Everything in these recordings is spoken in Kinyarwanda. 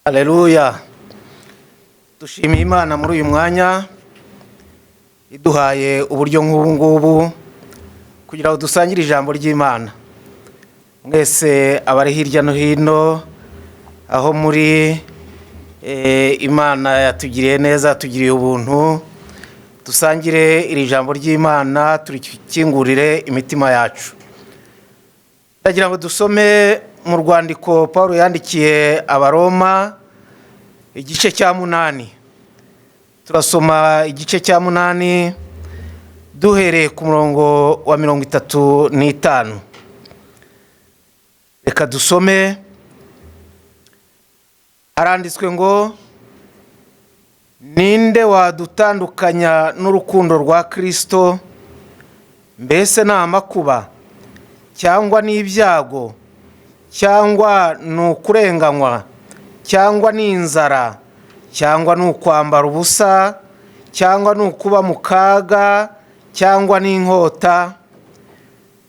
Aleluya, dushimiye Imana muri uyu mwanya iduhaye uburyo nk'ubu ngubu kugira ngo dusangire ijambo ry'Imana. Mwese abari hirya no hino aho muri, Imana yatugiriye neza, yatugiriye ubuntu. Dusangire iri jambo ry'Imana, turikingurire imitima yacu. Ndagira ngo dusome mu rwandiko Paul yandikiye Abaroma, igice cya 8. Turasoma igice cya 8 duhereye ku murongo wa 35. Reka dusome. Haranditswe ngo: "Ninde wadutandukanya n'urukundo rwa Kirisito? Mbese ni amakuba, cyangwa ni ibyago, cyangwa ni ukurenganywa, cyangwa ni inzara, cyangwa ni ukwambara ubusa, cyangwa ni ukuba mu kaga, cyangwa ni inkota?"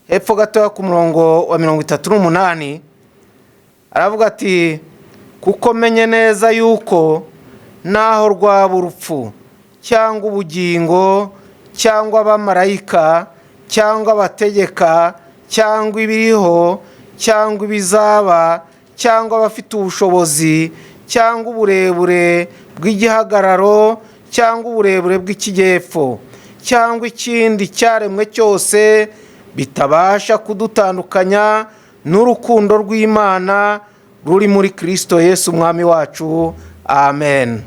Hepfo gatoya ku murongo wa 38 aravuga ati: "Kuko menye neza yuko naho rwaba urupfu, cyangwa ubugingo, cyangwa abamarayika, cyangwa abategeka, cyangwa ibiriho, cyangwa ibizaba, cyangwa abafite ubushobozi, cyangwa uburebure bw'igihagararo, cyangwa uburebure bw'ikijyepfo, cyangwa ikindi cyaremwe cyose, bitabasha kudutandukanya n'urukundo rw'Imana ruri muri Kirisito Yesu Umwami wacu. Amen."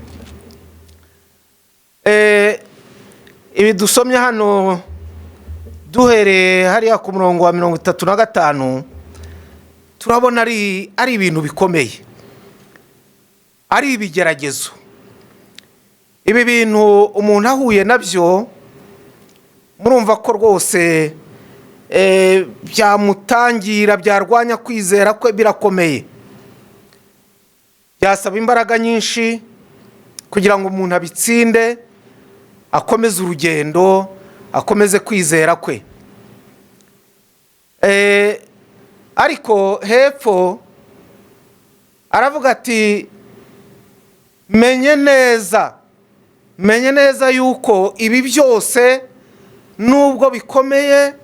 Ibi dusomye hano duhereye hariya ku murongo wa 35, turabona ari ibintu bikomeye, ari ibigeragezo. Ibi bintu umuntu ahuye nabyo, murumva ko rwose byamutangira, byarwanya kwizera kwe. Birakomeye, byasaba imbaraga nyinshi kugira ngo umuntu abitsinde, akomeze urugendo, akomeze kwizera kwe. Ariko hepfo aravuga ati: "Menye neza, menye neza yuko ibi byose, nubwo bikomeye,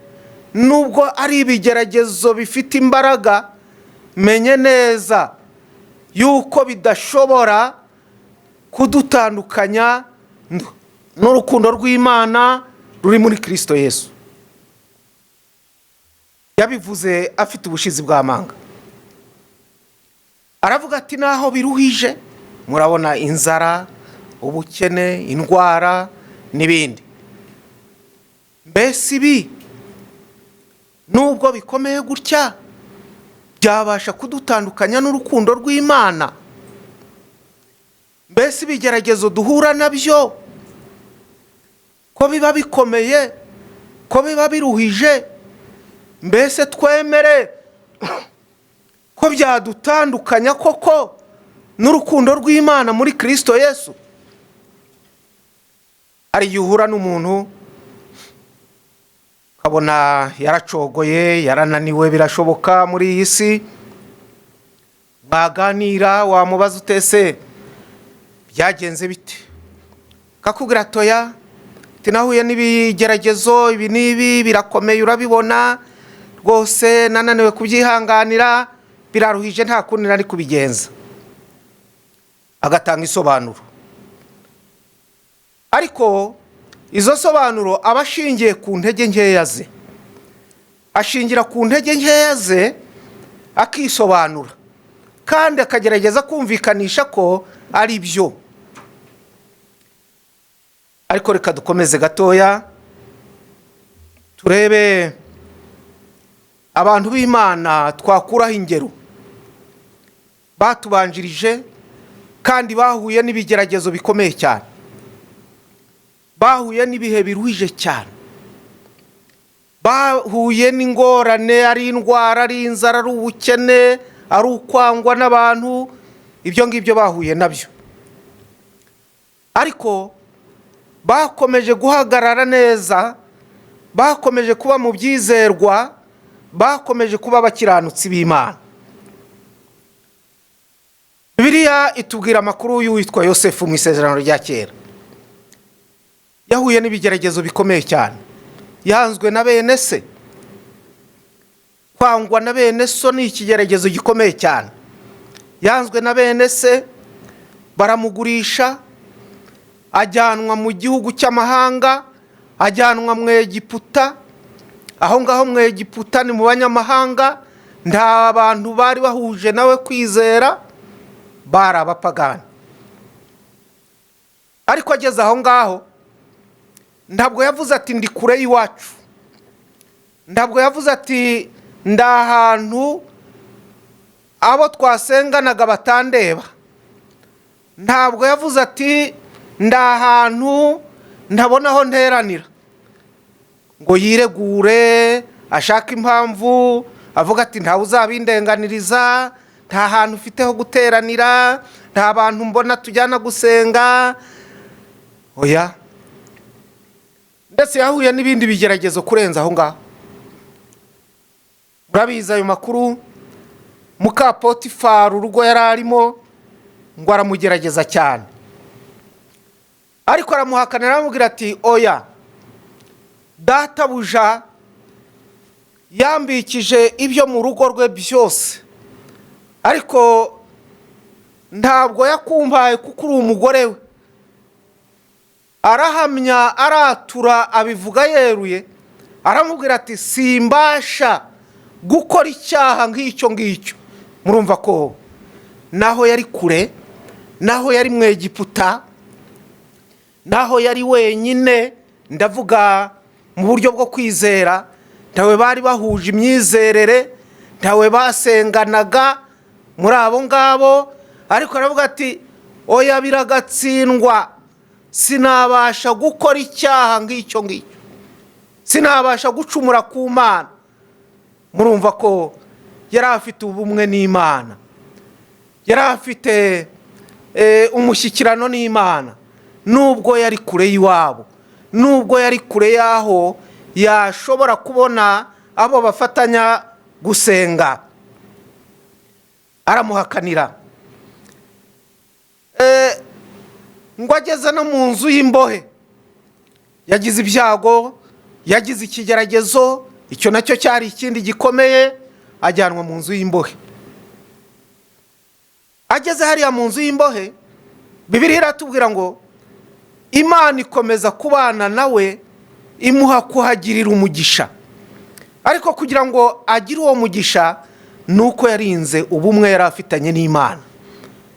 nubwo ari ibigeragezo bifite imbaraga, menye neza yuko bidashobora kudutandukanya n'urukundo rw'Imana ruri muri Kirisito Yesu." Yabivuze afite ubushizi bw'amanga. Aravuga ati: "Naho biruhije, murabona inzara, ubukene, indwara n'ibindi, mbese ibi nubwo bikomeye gutya, byabasha kudutandukanya n'urukundo rw'Imana? Mbese ibigeragezo duhura nabyo, ko biba bikomeye, ko biba biruhije, mbese twemere ko byadutandukanya koko n'urukundo rw'Imana muri Kirisito Yesu?" Hari igihe uhura n'umuntu ukabona yaracogoye, yarananiwe. Birashoboka muri iyi si. Mwaganira, wamubaza utese byagenze bite, kakubwira: "Toya, nahuye n'ibigeragezo ibi n'ibi, birakomeye, urabibona rwose, nananiwe kubyihanganira, biraruhije, nta kundi nari kubigenza." Agatanga isobanuro, ariko izo sobanuro aba ashingiye ku ntege nkeya ze, ashingira ku ntege nkeya ze akisobanura, kandi akagerageza kumvikanisha ko ari byo. Ariko reka dukomeze gatoya, turebe abantu b'Imana twakuraho ingero batubanjirije kandi bahuye n'ibigeragezo bikomeye cyane, bahuye n'ibihe biruhije cyane, bahuye n'ingorane, ari indwara, ari inzara, ari ubukene, ari ukwangwa n'abantu. Ibyo ngibyo bahuye nabyo, ariko bakomeje guhagarara neza, bakomeje kuba mu byizerwa, bakomeje kuba abakiranutsi b'Imana. Bibiliya Bibiliya itubwira amakuru y'uwitwa Yosefu mu Isezerano rya Kera. Yahuye n'ibigeragezo bikomeye cyane. Yanzwe na bene se. Kwangwa na bene so ni ikigeragezo gikomeye cyane. Yanzwe na bene se, baramugurisha, ajyanwa mu gihugu cy'amahanga, ajyanwa mu Egiputa. Aho ngaho mu Egiputa ni mu banyamahanga, nta bantu bari bahuje nawe kwizera, bari abapagani. Ariko ageze aho ngaho, ntabwo yavuze ati: "Ndi kure y'iwacu." Ntabwo yavuze ati: "Ndi ahantu abo twasenganaga batandeba." Ntabwo yavuze ati: "Ndi ahantu ntabona aho nteranira," ngo yiregure, ashake impamvu, avuga ati: "Ntawe uzabindenganiriza, nta hantu ufite ho guteranira, nta bantu mbona tujyana gusenga." Oya, ndetse yahuye n'ibindi bigeragezo kurenza aho ngaho. Murabizi ayo makuru. Muka Potifari, urugo yari arimo, ngo aramugerageza cyane, ariko aramuhakanira, aramubwira ati: "Oya, databuja yambikije ibyo mu rugo rwe byose, ariko ntabwo yakumpaye kuko uri umugore we." Arahamya, aratura, abivuga yeruye, aramubwira ati: "Simbasha gukora icyaha nk'icyo ngicyo." Murumva ko naho yari kure, naho yari mu Egiputa, naho yari wenyine, ndavuga mu buryo bwo kwizera, ntawe bari bahuje imyizerere, ntawe basenganaga muri abo ngabo, ariko aravuga ati: "Oya, biragatsindwa, sinabasha gukora icyaha nk'icyo ngicyo, sinabasha gucumura ku Mana." Murumva ko yari afite ubumwe n'Imana, yari afite umushyikirano n'Imana, nubwo yari kure y'iwabo, nubwo yari kure y'aho yashobora kubona abo bafatanya gusenga. Aramuhakanira. Ngo ageze no mu nzu y'imbohe, yagize ibyago, yagize ikigeragezo, icyo nacyo cyari ikindi gikomeye. Ajyanwa mu nzu y'imbohe. Ageze hariya mu nzu y'imbohe, Bibiliya iratubwira ngo Imana ikomeza kubana nawe, imuha kuhagirira umugisha. Ariko kugira ngo agire uwo mugisha, ni uko yarinze ubumwe yari afitanye n'Imana,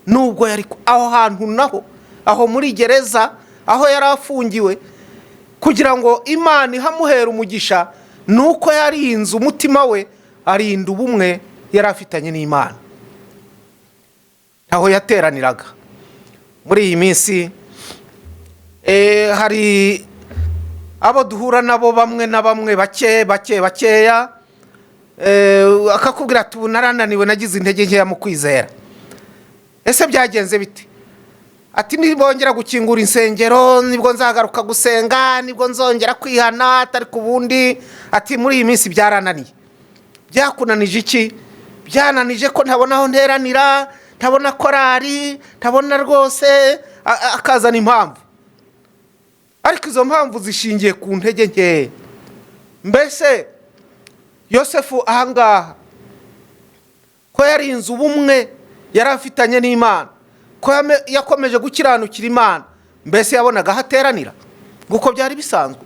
nubwo yari aho hantu, naho aho muri gereza aho yari afungiwe. Kugira ngo Imana ihamuhere umugisha, ni uko yarinze umutima we, arinda ubumwe yari afitanye n'Imana aho yateraniraga. Muri iyi minsi hari abo duhura nabo, bamwe na bamwe, bake bake, bakeya, akakubwira ati: "Ubu narananiwe, nagize intege nkeya mu kwizera." Ese byagenze bite? Ati: "Nibongera gukingura insengero nibwo nzagaruka gusenga, nibwo nzongera kwihana." Atari ku bundi, ati: "Muri iyi minsi byarananiye." Byakunanije iki? Byananije ko ntabona aho nteranira, ntabona korari, ntabona rwose. Akazana impamvu, ariko izo mpamvu zishingiye ku ntege nkeya. Mbese Yosefu ahangaha, ko yarinze ubumwe yari afitanye n'Imana, ko yakomeje gukiranukira Imana, mbese yabonaga aho ateranira nguko byari bisanzwe?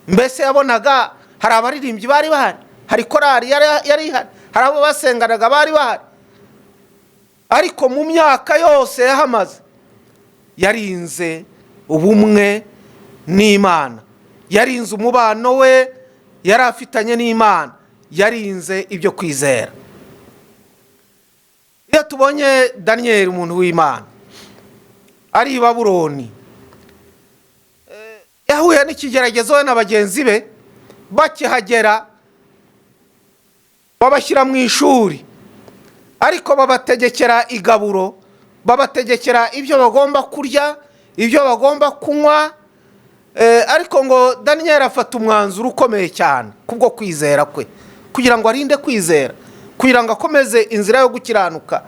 Mbese yabonaga hari abaririmbyi bari bahari, hari korari yari ihari, hari abo basenganaga bari bahari? Ariko mu myaka yose yahamaze, yarinze ubumwe n'Imana, yarinze umubano we yari afitanye n'Imana, yarinze ibyo kwizera. Iyo tubonye Daniyeli, umuntu w'Imana, ari i Babuloni, yahuye n'ikigeragezo we na bagenzi be. Bakihagera babashyira mu ishuri, ariko babategekera igaburo, babategekera ibyo bagomba kurya, ibyo bagomba kunywa. Ariko ngo Daniyeli afata umwanzuro ukomeye cyane kubwo kwizera kwe, kugira ngo arinde kwizera, kugira ngo akomeze inzira yo gukiranuka.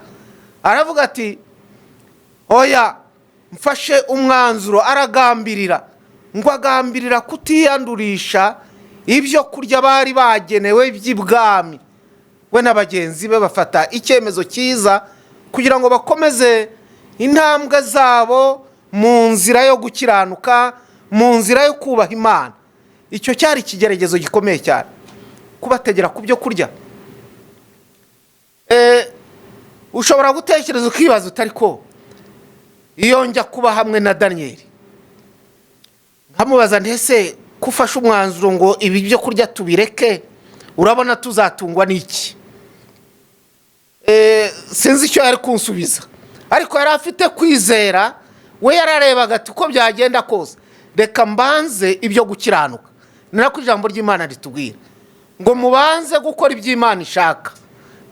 Aravuga ati Oya, mfashe umwanzuro. Aragambirira, ngo agambirira kutiyandurisha ibyo kurya bari bagenewe by'ibwami. We na bagenzi be bafata icyemezo cyiza kugira ngo bakomeze intambwe zabo mu nzira yo gukiranuka, mu nzira yo kubaha Imana. Icyo cyari ikigeragezo gikomeye cyane, kubategera ku byo kurya. Ushobora gutekereza ukibaza utari ko iyo njya kuba hamwe na Daniyeli nkamubaza, ndetse ko ufashe umwanzuro ngo ibi byo kurya tubireke, urabona tuzatungwa n'iki? Sinzi icyo yari kunsubiza, ariko yari afite kwizera. We yararebaga ati: "Uko byagenda kose, reka mbanze ibyo gukiranuka." Ni nako ijambo ry'Imana ritubwira ngo mubanze gukora ibyo Imana ishaka.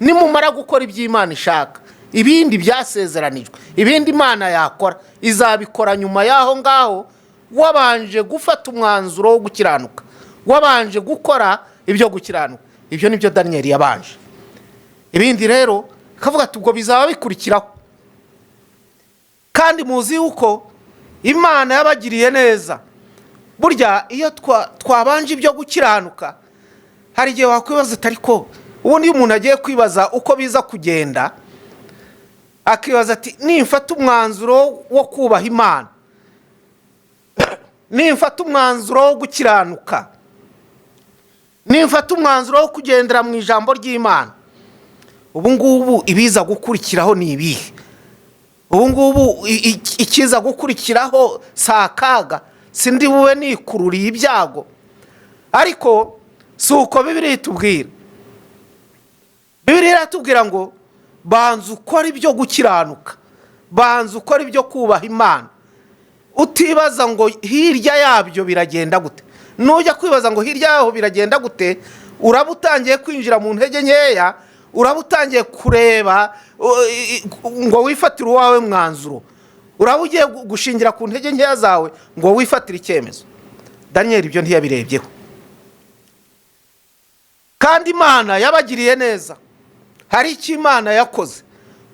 Nimumara gukora ibyo Imana ishaka, ibindi byasezeranijwe, ibindi Imana yakora, izabikora nyuma y'aho ngaho wabanje gufata umwanzuro wo gukiranuka, wabanje gukora ibyo gukiranuka. Ibyo ni byo Daniyeli yabanje. Ibindi rero kavuga ati ubwo bizaba bikurikiraho. Kandi muzi yuko Imana yabagiriye neza. Burya iyo twabanje ibyo gukiranuka, hari igihe wakwibaza utari ko ubundi iyo umuntu agiye kwibaza uko biza kugenda, akibaza ati: "Nimfata umwanzuro wo kubaha Imana, nimfata umwanzuro wo gukiranuka, nimfata umwanzuro wo kugendera mu ijambo ry'Imana, ubu ngubu ibiza gukurikiraho ni ibihe? Ubu ngubu ikiza gukurikiraho si akaga? Sindi bube nikururiye ibyago?" Ariko si uko Bibiliya itubwira. Bibiliya iratubwira ngo banza ukora ibyo gukiranuka, banza ukora ibyo kubaha Imana, utibaza ngo hirya yabyo biragenda gute. Nujya kwibaza ngo hirya yaho biragenda gute, uraba utangiye kwinjira mu ntege nkeya, uraba utangiye kureba ngo wifatire uwawe mwanzuro, uraba ugiye gushingira ku ntege nkeya zawe ngo wifatire icyemezo. Daniyeli ibyo ntiyabirebyeho, kandi Imana yabagiriye neza. Hari icyo Imana yakoze,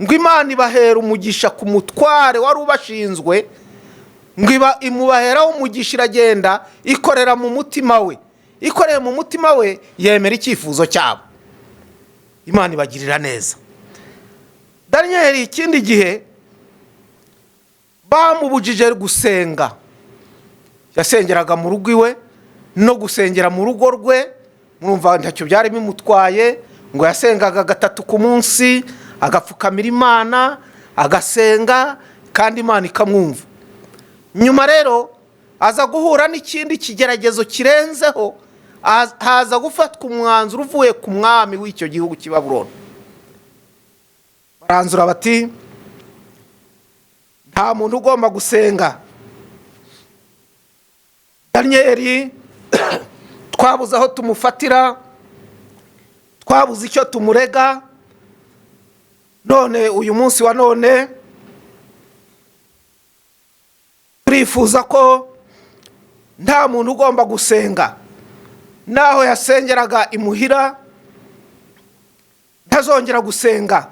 ngo Imana ibahera umugisha ku mutware wari ubashinzwe, ngo iba imubaheraho umugisha. Iragenda ikorera mu mutima we, ikoreye mu mutima we yemera icyifuzo cyabo, Imana ibagirira neza. Daniyeli ikindi gihe bamubujije gusenga. Yasengeraga mu rugo iwe, no gusengera mu rugo rwe murumva ntacyo byari bimutwaye. Ngo yasengaga gatatu ku munsi, agapfukamira Imana, agasenga, kandi Imana ikamwumva. Nyuma rero aza guhura n'ikindi kigeragezo kirenzeho, haza gufatwa umwanzuro uvuye ku mwami w'icyo gihugu cy'i Babuloni. Baranzura bati: "Nta muntu ugomba gusenga. Daniyeli twabuze aho tumufatira, twabuze icyo tumurega. None uyu munsi wa none turifuza ko nta muntu ugomba gusenga. Naho yasengeraga imuhira ntazongera gusenga."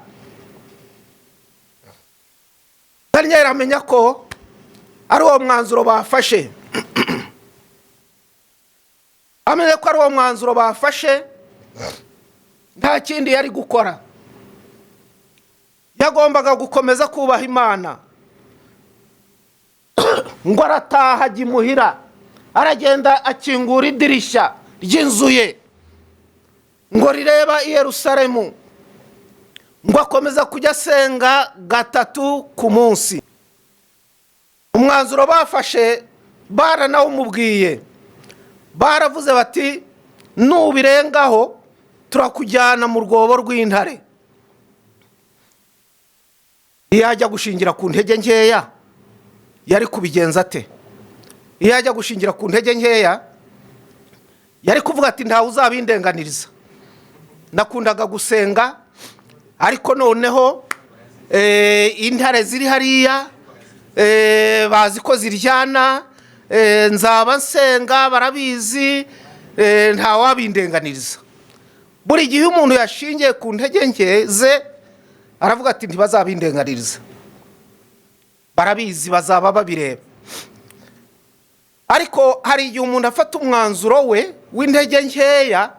Daniyeli amenya ko ari uwo mwanzuro bafashe. Amenya ko ari uwo mwanzuro bafashe, nta kindi yari gukora, yagombaga gukomeza kubaha Imana. Ngo arataha, ajya imuhira, aragenda akingura idirishya ry'inzu ye ngo rireba i Yerusalemu, ngo akomeza kujya asenga gatatu ku munsi. Umwanzuro bafashe baranawumubwiye, baravuze bati: "Nubirengaho turakujyana mu rwobo rw'intare." Iyo ajya gushingira ku ntege nkeya, yari kubigenza ate? Iyo ajya gushingira ku ntege nkeya, yari kuvuga ati: "Ntawe uzabindenganiriza. Nakundaga gusenga, ariko noneho intare ziri hariya, bazi ko ziryana, nzaba nsenga, barabizi, ntawabindenganiriza." Buri gihe umuntu yashingiye ku ntege nke ze, aravuga ati: "Ntibazabindenganiriza." Barabizi, bazaba babireba. Ariko hari igihe umuntu afata umwanzuro we w'intege nkeya,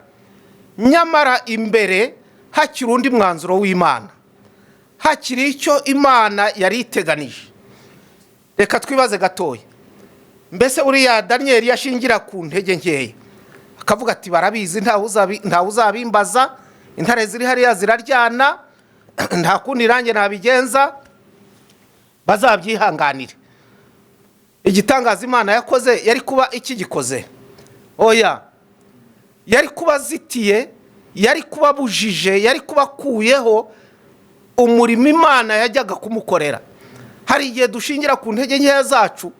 nyamara imbere hakiri undi mwanzuro w'Imana, hakiri icyo Imana yari iteganije. Reka twibaze gatoya. Mbese uriya Daniyeli yashingira ku ntege nkeya, akavuga ati: "Barabizi, ntawe uzabimbaza, intare ziri hariya ziraryana, nta kundi nanjye nabigenza, bazabyihanganire." Igitangaza Imana yakoze yari kuba ikigikoze? Oya, yari kuba azitiye, yari kuba abujije, yari kuba akuyeho umurimo Imana yajyaga kumukorera. Hari igihe dushingira ku ntege nkeya zacu,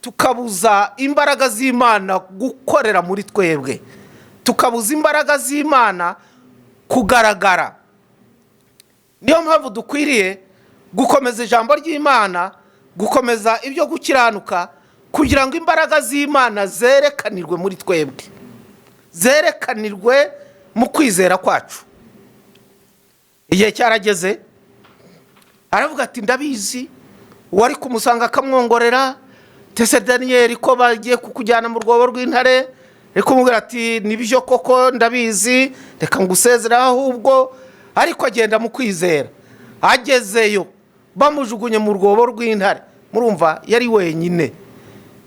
tukabuza imbaraga z'Imana gukorera muri twebwe, tukabuza imbaraga z'Imana kugaragara. Niyo mpamvu dukwiriye gukomeza ijambo ry'Imana, gukomeza ibyo gukiranuka, kugira ngo imbaraga z'Imana zerekanirwe muri twebwe, zerekanirwe mu kwizera kwacu. Igihe cyarageze, aravuga ati: "Ndabizi." Uwari kumusanga akamwongorera: "Tese Daniyeli, ko bagiye kukujyana mu rwobo rw'intare?" Ari kumubwira ati: "Nibyo koko, ndabizi, reka ngusezere ahubwo." Ariko agenda mu kwizera. Agezeyo, bamujugunye mu rwobo rw'intare, murumva yari wenyine,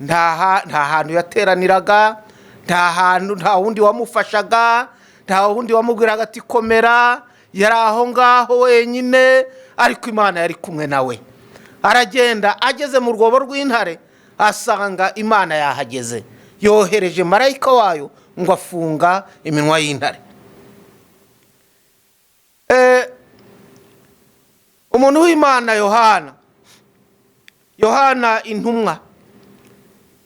nta hantu yateraniraga, nta hantu, nta wundi wamufashaga, nta wundi wamubwiraga ati: "Komera." Yari aho ngaho wenyine, ariko Imana yari kumwe nawe. Aragenda, ageze mu rwobo rw'intare, asanga Imana yahageze, yohereje marayika wayo ngo afunga iminwa y'intare. Umuntu w'Imana Yohana, Yohana intumwa,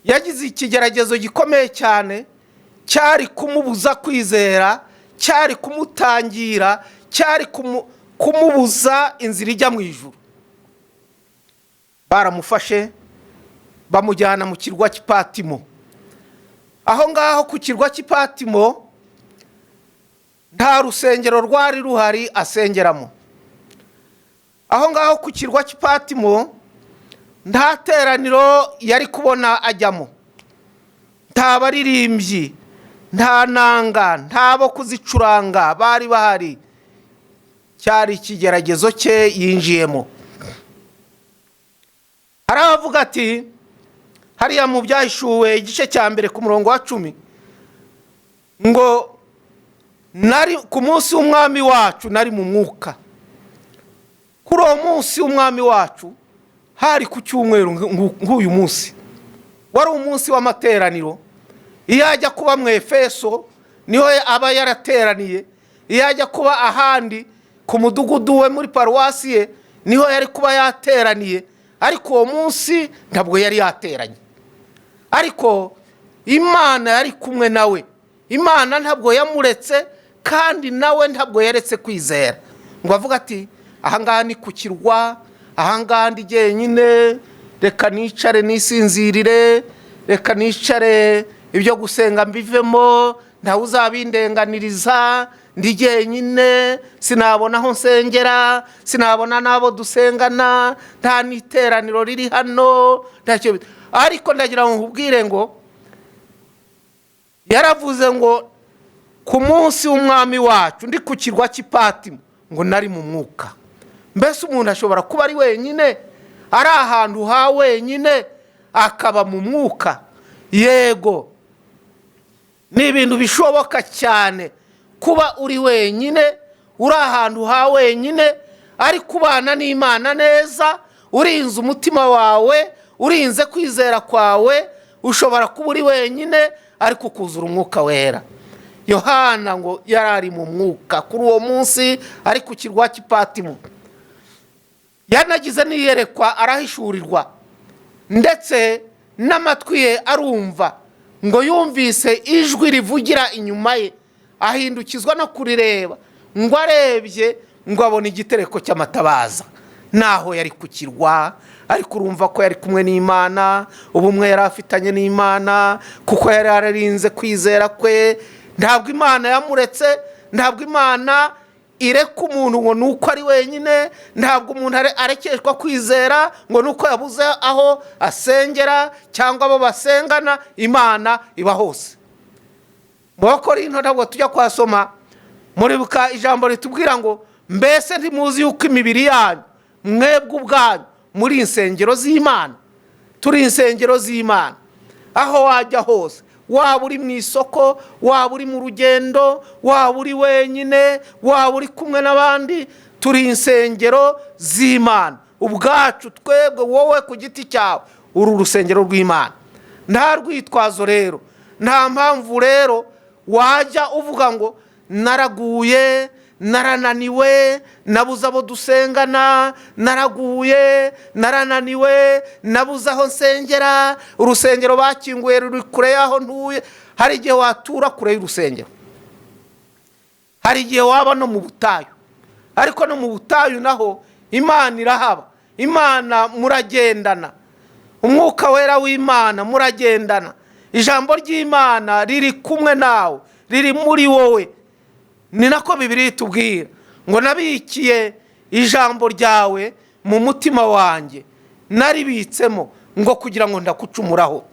yagize ikigeragezo gikomeye cyane cyari kumubuza kwizera, cyari kumutangira, cyari kumubuza inzira ijya mu ijuru. Baramufashe, bamujyana mu kirwa cy'Ipatimo. Aho ngaho ku kirwa cy'Ipatimo nta rusengero rwari ruhari asengeramo. Aho ngaho ku kirwa cy'Ipatimo nta teraniro yari kubona ajyamo, nta baririmbyi, nta nanga, nta bo kuzicuranga bari bahari. Cyari ikigeragezo cye yinjiyemo. Hari abavuga ati hariya mu Byahishuwe igice cya 1 ku murongo wa 10 ngo: "Nari ku munsi w'Umwami wacu, nari mu mwuka." Kuri uwo munsi w'Umwami wacu, hari ku cyumweru nk'uyu munsi, wari umunsi w'amateraniro. Iyo ajya kuba mu Efeso niho aba yarateraniye, iyo ajya kuba ahandi ku mudugudu we, muri paruwasi ye, niho yari kuba yateraniye, ariko uwo munsi ntabwo yari yateranye. Ariko Imana yari kumwe nawe. Imana ntabwo yamuretse, kandi nawe ntabwo yaretse kwizera ngo avuge ati: "Ahangaha ni ku kirwa, ahangaha ndi jyenyine, reka nicare nisinzirire, reka nicare ibyo gusenga mbivemo, ntawe uzabindenganiriza, ndi jyenyine, sinabona aho nsengera, sinabona n'abo dusengana, nta n'iteraniro riri hano, ntacyo." Ariko ndagira ngo nkubwire ngo yaravuze ngo: "Ku munsi w'Umwami wacu, ndi ku kirwa cy'Ipatimo, ngo nari mu mwuka." Mbese umuntu ashobora kuba ari wenyine, ari ahantu ha wenyine, akaba mu mwuka? Yego, ni ibintu bishoboka cyane kuba uri wenyine, uri ahantu ha wenyine, ariko ubana n'Imana neza, urinze umutima wawe, urinze kwizera kwawe. Ushobora kuba uri wenyine ariko ukuzura Umwuka Wera. Yohana ngo yari ari mu mwuka kuri uwo munsi, ari ku kirwa cy'Ipatimo. Yanagize n'iyerekwa, arahishurirwa, ndetse n'amatwi ye arumva. Ngo yumvise ijwi rivugira inyuma ye, ahindukizwa no kurireba. Ngo arebye, ngo abone igitereko cy'amatabaza. Naho yari ku kirwa, ariko urumva ko yari kumwe n'Imana, ubumwe yari afitanye n'Imana, kuko yari yararinze kwizera kwe. Ntabwo Imana yamuretse, ntabwo Imana Ireka umuntu ngo ni uko ari wenyine. Ntabwo umuntu arekeshwa kwizera ngo ni uko yabuze aho asengera cyangwa abo basengana. Imana iba hose. Mu Bakorinto, ntabwo tujya kuhasoma, muribuka ijambo ritubwira ngo: "Mbese ntimuzi yuko imibiri yanyu mwebwe ubwanyu muri insengero z'Imana?" Turi insengero z'Imana. Aho wajya hose, waba uri mu isoko, waba uri mu rugendo, waba uri wenyine, waba uri kumwe n'abandi, turi insengero z'Imana ubwacu. Twebwe, wowe ku giti cyawe, uri urusengero rw'Imana. Nta rwitwazo rero, nta mpamvu rero wajya uvuga ngo naraguye, narananiwe, nabuze abo dusengana, naraguye, narananiwe, nabuze aho nsengera, urusengero bakinguye ruri kure y'aho ntuye. Hari igihe watura kure y'urusengero, hari igihe waba no mu butayu, ariko no mu butayu naho Imana irahaba. Imana muragendana, Umwuka Wera w'Imana muragendana, ijambo ry'Imana riri kumwe nawe, riri muri wowe. Ni nako Bibiliya itubwira ngo: "Nabikiye ijambo ryawe mu mutima wanjye, naribitsemo ngo kugira ngo ndakucumuraho."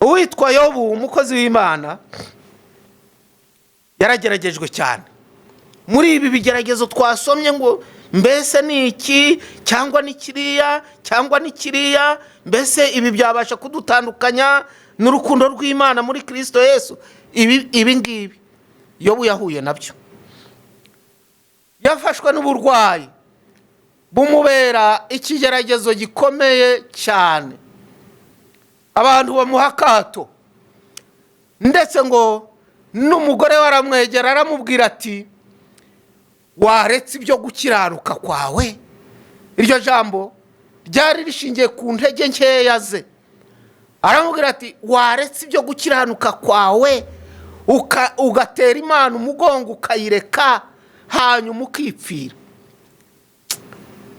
Uwitwa Yobu, umukozi w'Imana, yarageragejwe cyane muri ibi bigeragezo twasomye ngo mbese ni iki cyangwa ni kiriya cyangwa ni kiriya? Mbese ibi byabasha kudutandukanya n'urukundo rw'Imana muri Kirisito Yesu? Ibi ngibi Yobu yahuye nabyo. Yafashwe n'uburwayi bumubera ikigeragezo gikomeye cyane, abantu bamuha akato, ndetse ngo n'umugore we aramwegera aramubwira ati: "Waretse ibyo gukiranuka kwawe?" Iryo jambo ryari rishingiye ku ntege nkeya ze. Aramubwira ati: "Waretse ibyo gukiranuka kwawe, ugatera Imana umugongo, ukayireka, hanyuma ukipfira?"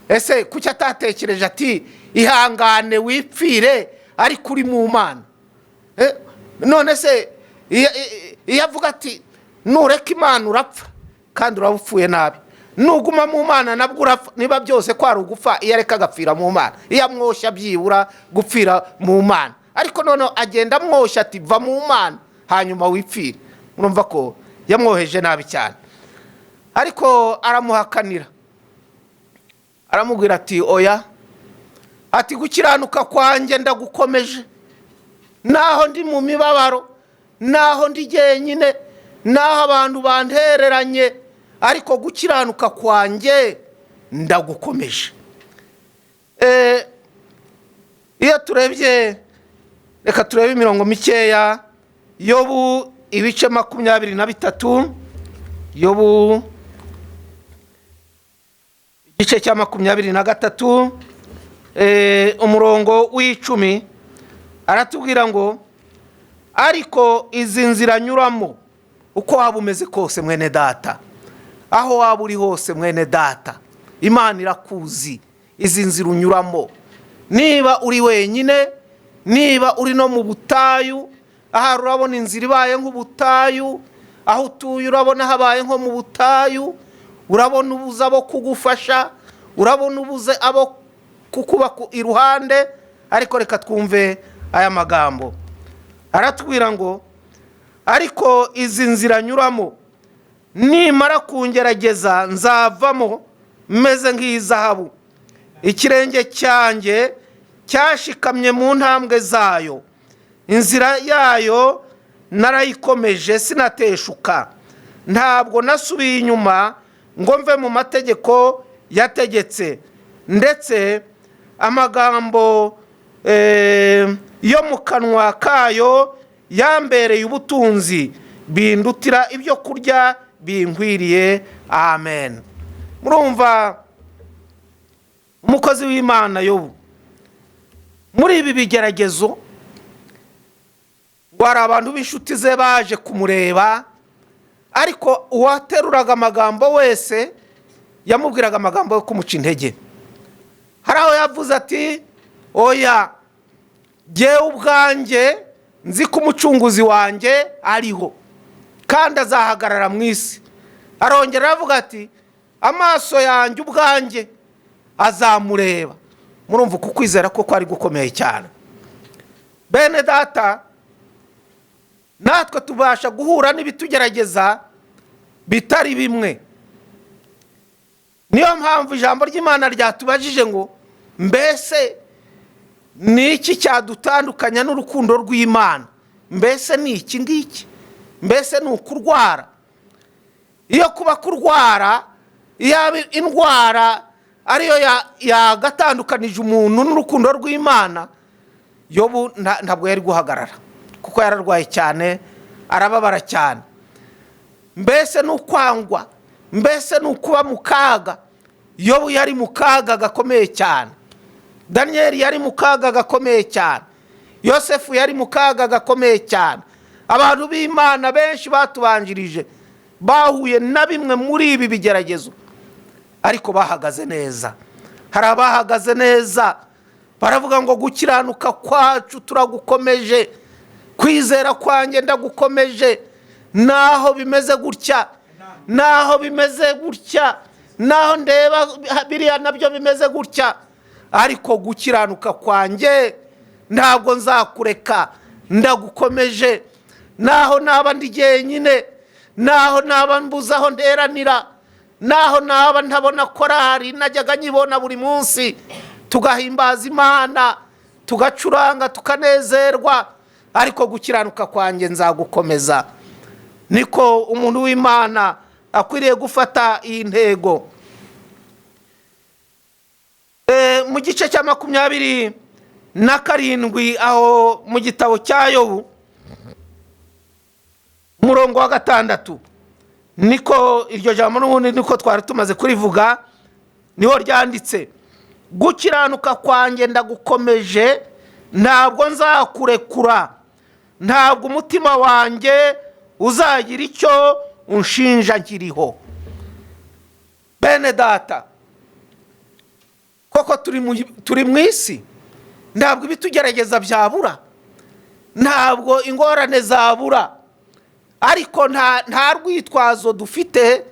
Ese kuki atatekereje ati: "Ihangane wipfire ariko uri mu Mana"? None se iyo avuga ati: "Nureka Imana urapfa kandi uraba upfuye nabi, nuguma mu Mana nabwo urapfa", niba byose kwari ugupfa, iyo areka agapfira mu Mana, iyo amwoshya byibura gupfira mu Mana. Ariko noneho agenda amwoshya ati: "Va mu Mana hanyuma wipfire." Murumva ko yamwoheje nabi cyane. Ariko aramuhakanira, aramubwira ati: "Oya", ati: "Gukiranuka kwanjye ndagukomeje, naho ndi mu mibabaro, naho ndi jyenyine, naho abantu bantereranye, ariko gukiranuka kwanjye ndagukomeje." Iyo turebye, reka turebe imirongo mikeya. Yobu ibice 23, Yobu igice cya 23, umurongo w'10, aratubwira ngo: "Ariko izi nzira nyuramo." Uko waba umeze kose, mwene data, aho waba uri hose, mwene data, Imana irakuzi. Izi nzira unyuramo, niba uri wenyine, niba uri no mu butayu, ahari urabona inzira ibaye nk'ubutayu, aho utuye urabona habaye nko mu butayu, urabona ubuze abo kugufasha, urabona ubuze abo kukuba iruhande, ariko reka twumve aya magambo. Aratubwira ngo: "Ariko izi nzira nyuramo, nimara kungerageza nzavamo meze nk'izahabu. Ikirenge cyanjye cyashikamye mu ntambwe zayo, inzira yayo narayikomeje, sinateshuka. Ntabwo nasubiye inyuma ngo mve mu mategeko yategetse, ndetse amagambo yo mu kanwa kayo yambereye ubutunzi, bindutira ibyo kurya binkwiriye." Amen. Murumva umukozi w'Imana Yobu muri ibi bigeragezo, ngo hari abantu b'inshuti ze baje kumureba, ariko uwateruraga amagambo wese yamubwiraga amagambo yo kumuca intege. Hari aho yavuze ati: "Oya, jyewe ubwanjye nzi ko Umucunguzi wanjye ariho kandi azahagarara mu isi." Arongera aravuga ati: "Amaso yanjye ubwanjye azamureba." Murumva uku kwizera ko kwari gukomeye cyane. Bene Data, natwe tubasha guhura n'ibitugerageza bitari bimwe. Niyo mpamvu ijambo ry'Imana ryatubajije ngo: "Mbese ni iki cyadutandukanya n'urukundo rw'Imana? Mbese ni iki ngiki? Mbese ni ukurwara?" Iyo kuba kurwara, yaba indwara ariyo yagatandukanije umuntu n'urukundo rw'Imana, Yobu ntabwo yari guhagarara, kuko yararwaye cyane, arababara cyane. Mbese ni ukwangwa? Mbese ni ukuba mu kaga? Yobu yari mu kaga gakomeye cyane, Daniyeli yari mu kaga gakomeye cyane, Yosefu yari mu kaga gakomeye cyane. Abantu b'Imana benshi batubanjirije bahuye na bimwe muri ibi bigeragezo, ariko bahagaze neza. Hari abahagaze neza, baravuga ngo: "Gukiranuka kwacu turagukomeje, kwizera kwanjye ndagukomeje, naho bimeze gutya, naho bimeze gutya, naho ndeba biriya nabyo bimeze gutya, ariko gukiranuka kwanjye ntabwo nzakureka, ndagukomeje. Naho naba ndi jyenyine, naho naba mbuze aho nteranira, naho naba ntabona korari najyaga nyibona buri munsi, tugahimbaza Imana, tugacuranga, tukanezerwa, ariko gukiranuka kwanjye nzagukomeza." Niko umuntu w'Imana akwiriye gufata iyi ntego. Mu gice cya 27 aho mu gitabo cya Yobu, umurongo wa 6, niko iryo jambo n'ubundi niko twari tumaze kurivuga, niho ryanditse: "Gukiranuka kwanjye ndagukomeje, ntabwo nzakurekura, ntabwo umutima wanjye uzagira icyo unshinja nkiriho." Bene Data, koko turi mu isi, ntabwo ibitugerageza byabura, ntabwo ingorane zabura, ariko nta rwitwazo dufite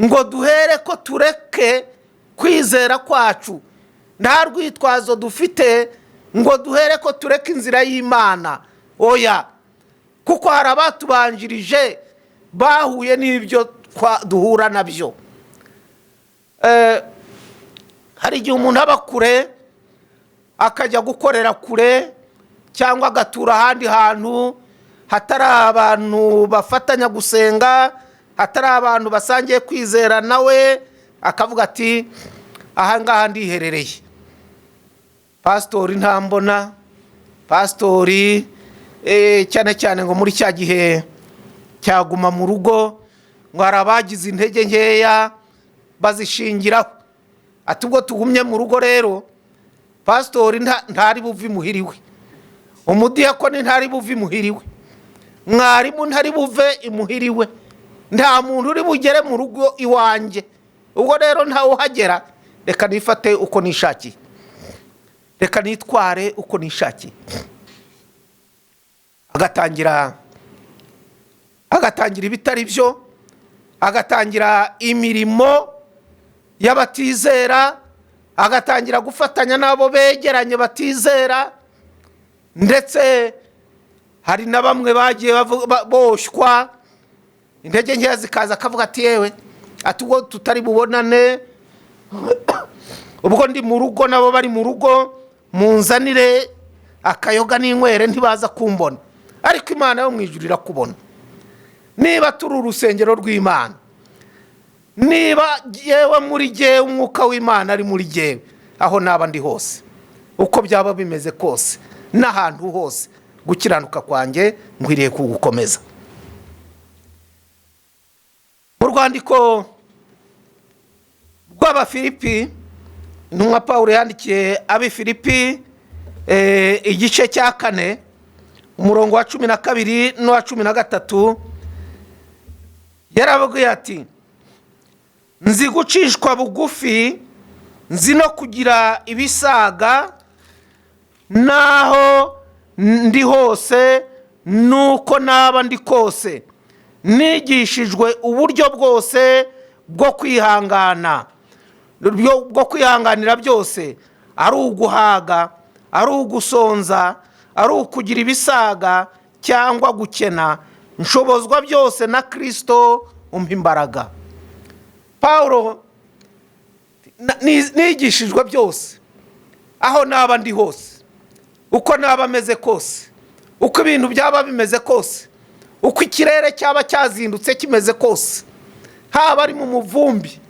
ngo duhere ko tureke kwizera kwacu. Nta rwitwazo dufite ngo duhere ko tureke inzira y'Imana. Oya, kuko hari abatubanjirije bahuye n'ibyo duhura nabyo. Hari igihe umuntu aba kure, akajya gukorera kure, cyangwa agatura ahandi hantu hatari abantu bafatanya gusenga, hatari abantu basangiye kwizera nawe, akavuga ati: "Ahangaha ndiherereye, pasitori ntambona, pasitori." Cyane cyane ngo muri cya gihe cyaguma mu rugo, ngo hari abagize intege nkeya bazishingiraho, ati: "Ubwo tugumye mu rugo rero, pasitori ntari buve imuhira iwe, umudiyakoni ntari buve imuhira iwe, mwarimu ntari buve imuhira iwe, nta muntu uri bugere mu rugo iwanjye. Ubwo rero ntawe uhagera, reka nifate uko nishakiye, reka nitware uko nishakiye." Agatangira ibitari byo, agatangira imirimo y'abatizera, agatangira gufatanya n'abo begeranye batizera. Ndetse hari na bamwe bagiye boshywa, intege nkeya zikaza, akavuga ati: "Yewe," ati, "ubwo tutari bubonane, ubwo ndi mu rugo nabo bari mu rugo, munzanire akayoga n'inywere, ntibaza kumbona." Ariko Imana yo mu ijuru irakubona. Niba turi urusengero rw'Imana, niba yewe muri jyewe umwuka w'Imana ari muri jyewe, aho naba ndi hose, uko byaba bimeze kose, n'ahantu hose, gukiranuka kwanjye nkwiriye kugukomeza. Mu rwandiko rw'Abafilipi, intumwa Paul yandikiye Abifilipi, igice cya 4, umurongo wa 12 n'uwa 13, yarababwiye ati: "Nzi gucishwa bugufi, nzi no kugira ibisaga, naho ndi hose nuko naba ndi kose." Nigishijwe uburyo bwose bwo kwihangana, bwo kwihanganira byose, ari uguhaga, ari ugusonza, ari ukugira ibisaga cyangwa gukena. Nshobozwa byose na Kirisito umpa imbaraga. Paul: "Nigishijwe byose, aho naba ndi hose, uko naba ameze kose, uko ibintu byaba bimeze kose, uko ikirere cyaba cyazindutse kimeze kose, haba ari mu muvumbi,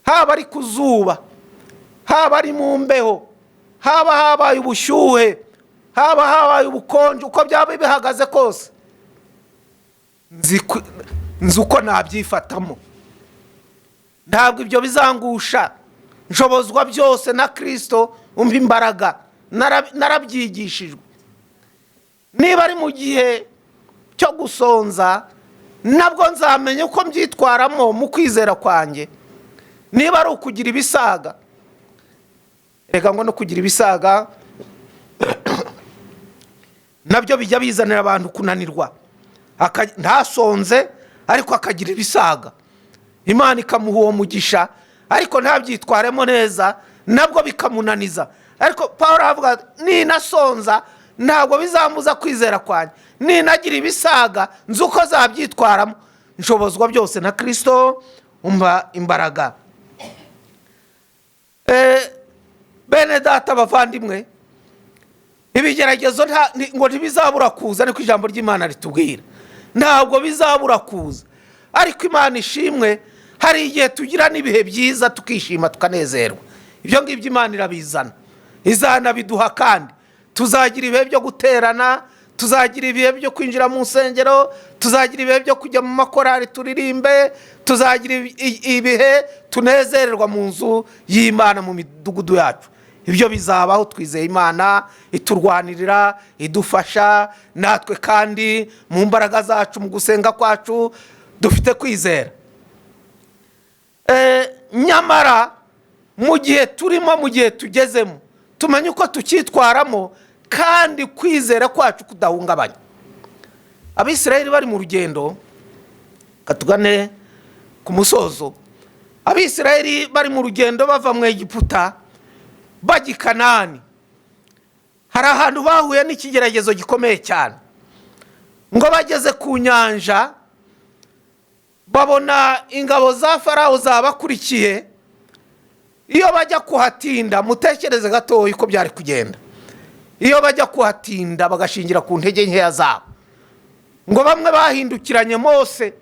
haba ari ku zuba, haba ari mu mbeho, haba habaye ubushyuhe, haba habaye ubukonje, uko byaba bihagaze kose, nzi uko nabyifatamo. Ntabwo ibyo bizangusha. Nshobozwa byose na Kirisito umpa imbaraga. Narabyigishijwe. Niba ari mu gihe cyo gusonza, nabwo nzamenya uko mbyitwaramo mu kwizera kwanjye. Niba ari ukugira ibisaga, reka ngo no kugira ibisaga nabyo bijya bizanira abantu kunanirwa. Ntasonze ariko akagira ibisaga, Imana ikamuha uwo mugisha, ariko ntabyitwaremo neza, nabwo bikamunaniza. Ariko Paul aravuga ati, ninasonza ntabwo bizambuza kwizera kwanjye, ninagira ibisaga nzi uko zabyitwaramo. Nshobozwa byose na Kirisito umpa imbaraga." Bene data, bavandimwe, ibigeragezo ngo ntibizabura kuza, ariko ijambo ry'Imana ritubwira ntabwo bizabura kuza. Ariko Imana ishimwe, hari igihe tugira n'ibihe byiza, tukishima, tukanezerwa. Ibyo ngibyo Imana irabizana, izanabiduha. Kandi tuzagira ibihe byo guterana, tuzagira ibihe byo kwinjira mu nsengero, tuzagira ibihe byo kujya mu makorari turirimbe, tuzagira ibihe tunezererwa mu nzu y'Imana, mu midugudu yacu. Ibyo bizabaho. Twizeye Imana iturwanirira, idufasha natwe, kandi mu mbaraga zacu, mu gusenga kwacu dufite kwizera. Nyamara mu gihe turimo, mu gihe tugezemo, tumenye uko tucyitwaramo kandi kwizera kwacu kudahungabanya. Abisirayeli bari mu rugendo, katugane ku musozo, Abisirayeli bari mu rugendo bava mu Egiputa bajya i Kanani, hari ahantu bahuye n'ikigeragezo gikomeye cyane. Ngo bageze ku nyanja, babona ingabo za Farawo zabakurikiye. Iyo bajya kuhatinda, mutekereze gatoya uko byari kugenda iyo bajya kuhatinda bagashingira ku ntege nkeya zabo. Ngo bamwe bahindukiranye Mose,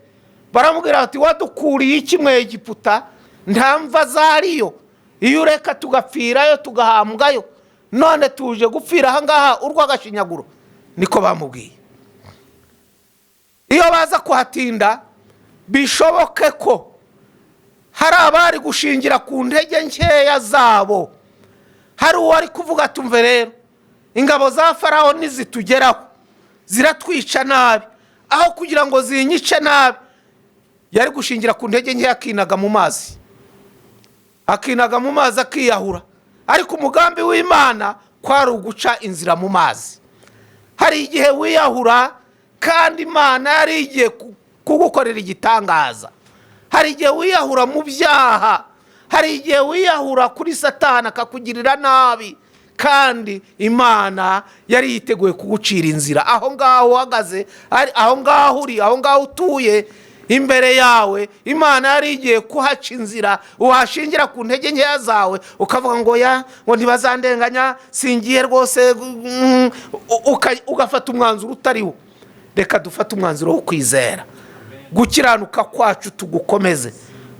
baramubwira bati: "Wadukuriye iki mu Egiputa? Nta mva zariyo. Iyo ureka tugapfirayo, tugahambwayo, none tuje gupfira ahangaha urw'agashinyaguro." Niko bamubwiye. Iyo baza kuhatinda, bishoboke ko hari abari gushingira ku ntege nkeya zabo. Hari uwari kuvuga: "Tumve rero, ingabo za Farawo nizitugeraho ziratwica nabi, aho kugira ngo zinyice nabi." Yari gushingira ku ntege nkeya, akinaga mu mazi, akinaga mu mazi, akiyahura. Ariko umugambi w'Imana kwari uguca inzira mu mazi. Hari igihe wiyahura kandi Imana yari igiye kugukorera igitangaza. Hari igihe wiyahura mu byaha, hari igihe wiyahura kuri Satani akakugirira nabi, kandi Imana yari yiteguye kugucira inzira. Aho ngaho uhagaze, aho ngaho uri, aho ngaho utuye, imbere yawe Imana yari igiye kuhaca inzira. Washingira ku ntege nkeya zawe, ukavuga ngo ya ngo ntibazandenganya, singiye rwose, ugafata umwanzuro utariwo. Reka dufate umwanzuro wo kwizera, gukiranuka kwacu tugukomeze.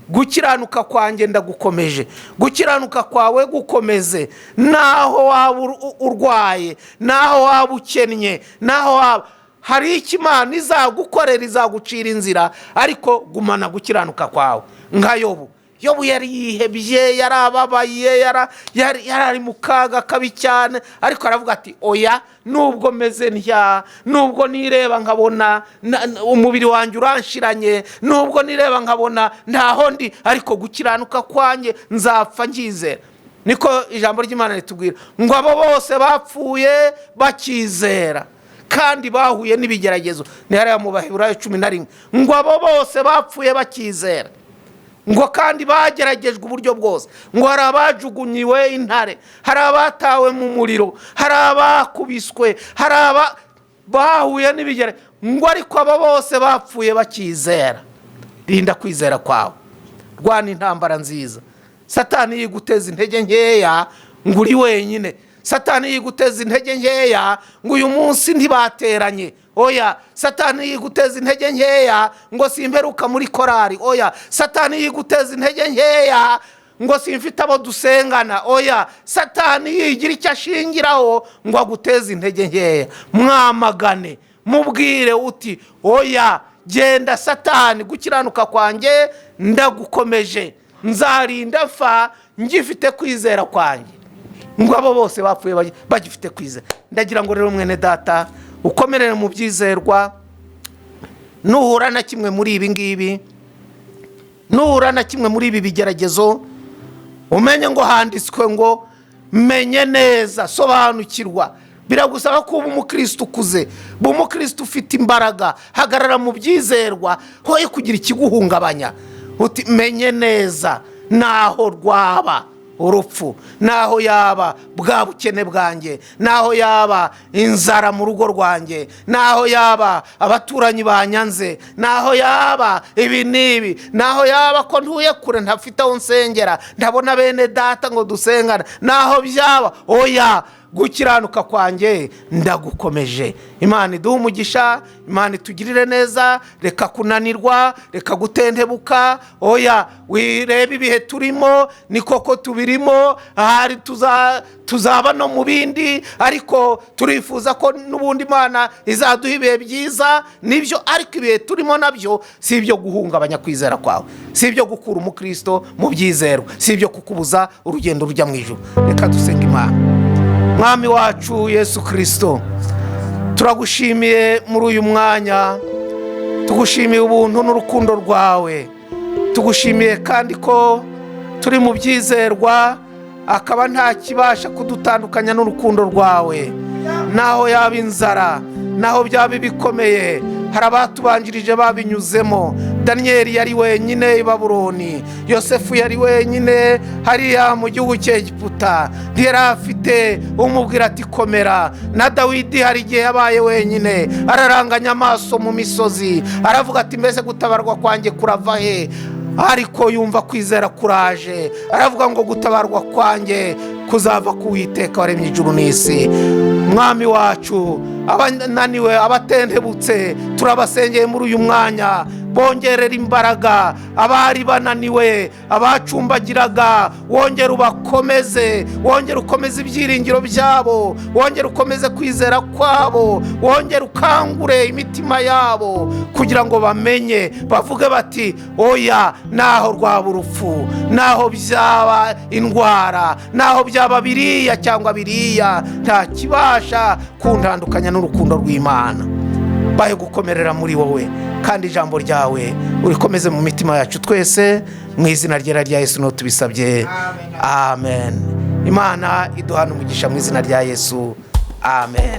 Gukiranuka kwanjye ndagukomeje, gukiranuka kwawe gukomeze. Naho waba urwaye, naho waba ukennye, naho waba hari icyo Imana izagukorera, izagucira inzira, ariko gumana gukiranuka kwawe nka Yobu. Yobu yari yihebye, yarababaye, yari ari mu kaga kabi cyane, ariko aravuga ati: "Oya, nubwo meze ntya, nubwo nireba nkabona umubiri wanjye uranshiranye, nubwo nireba nkabona ntaho ndi, ariko gukiranuka kwanjye nzapfa nkizera." Niko ijambo ry'Imana ritubwira ngo abo bose bapfuye bakizera. Kandi bahuye n'ibigeragezo. Ni hariya mu Baheburayo 11, ngo abo bose bapfuye bakizera, ngo kandi bageragejwe uburyo bwose, ngo hari abajugunyiwe intare, hari abatawe mu muriro, hari abakubiswe, hari aba bahuye n'ibigeragezo, ngo ariko abo bose bapfuye bakizera. Rinda kwizera kwawe, rwana intambara nziza. Satani yiguteza intege nkeya ngo uri wenyine, Satani yiguteza intege nkeya ngo uyu munsi ntibateranye, oya. Satani yiguteza intege nkeya ngo simperuka muri korari, oya. Satani yiguteza intege nkeya ngo simfite abo dusengana, oya. Satani yigira icyo ashingiraho ngo aguteze intege nkeya, mwamagane, mubwire uti: "Oya, genda Satani, gukiranuka kwanjye ndagukomeje, nzarinda mfa ngifite kwizera kwanjye." Ngo abo bose bapfuye bagifite kwizera. Ndagira ngo rero, mwene data, ukomerere mu byizerwa. Nuhura na kimwe muri ibi ngibi, nuhura na kimwe muri ibi bigeragezo, umenye ngo handitswe ngo menye neza, sobanukirwa. Biragusaba kuba umukristo ukuze, ba umukristo ufite imbaraga, hagarara mu byizerwa, hoye kugira ikiguhungabanya. Uti: "Menye neza, naho rwaba urupfu, naho yaba bwa bukene bwanjye, naho yaba inzara mu rugo rwanjye, naho yaba abaturanyi banyanze, naho yaba ibi n'ibi, naho yaba ko ntuye kure, ntafite aho nsengera, ndabona bene data ngo dusengana, naho byaba, oya, gukiranuka kwanjye ndagukomeje." Imana iduhe umugisha, Imana itugirire neza. Reka kunanirwa, reka gutentebuka, oya. Wirebe ibihe turimo, ni koko tubirimo, ahari tuzaba no mu bindi, ariko turifuza ko n'ubundi Imana izaduha ibihe byiza, nibyo. Ariko ibihe turimo nabyo si ibyo guhungabanya kwizera kwawe, si ibyo gukura umukristo mu byizerwa, si ibyo kukubuza urugendo rujya mu ijuru. Reka dusenga Imana. Mwami wacu Yesu Kirisito, turagushimiye muri uyu mwanya, tugushimiye ubuntu n'urukundo rwawe, tugushimiye kandi ko turi mu byizerwa, akaba nta kibasha kudutandukanya n'urukundo rwawe, naho yaba inzara, naho byaba ibikomeye. Hari abatubanjirije babinyuzemo. Daniyeli yari wenyine i Babuloni, Yosefu yari wenyine hariya mu gihugu cy'Egiputa, ntiyari afite umubwira ati: "Komera." Na Dawidi hari igihe yabaye wenyine, araranganya amaso mu misozi, aravuga ati: "Mbese gutabarwa kwanjye kurava he?" Ariko yumva kwizera kuraje, aravuga ngo: "Gutabarwa kwanjye kuzava ku Witeka waremye ijuru n'isi." Mwami wacu, abananiwe, abatentebutse, turabasengeye muri uyu mwanya, bongerera imbaraga. Abari bananiwe, abacumbagiraga, wongere ubakomeze, wongere ukomeze ibyiringiro byabo, wongere ukomeze kwizera kwabo, wongere ukangure imitima yabo kugira ngo bamenye, bavuge bati: "Oya, naho rwaba urupfu, naho byaba indwara, naho byaba biriya cyangwa biriya, nta kibasha kuntandukanya n'urukundo rw'Imana." Bahe gukomerera muri wowe, kandi ijambo ryawe urikomeze mu mitima yacu twese. Mu izina ryera rya Yesu niho tubisabye, amen. Imana iduhana umugisha mu izina rya Yesu, amen.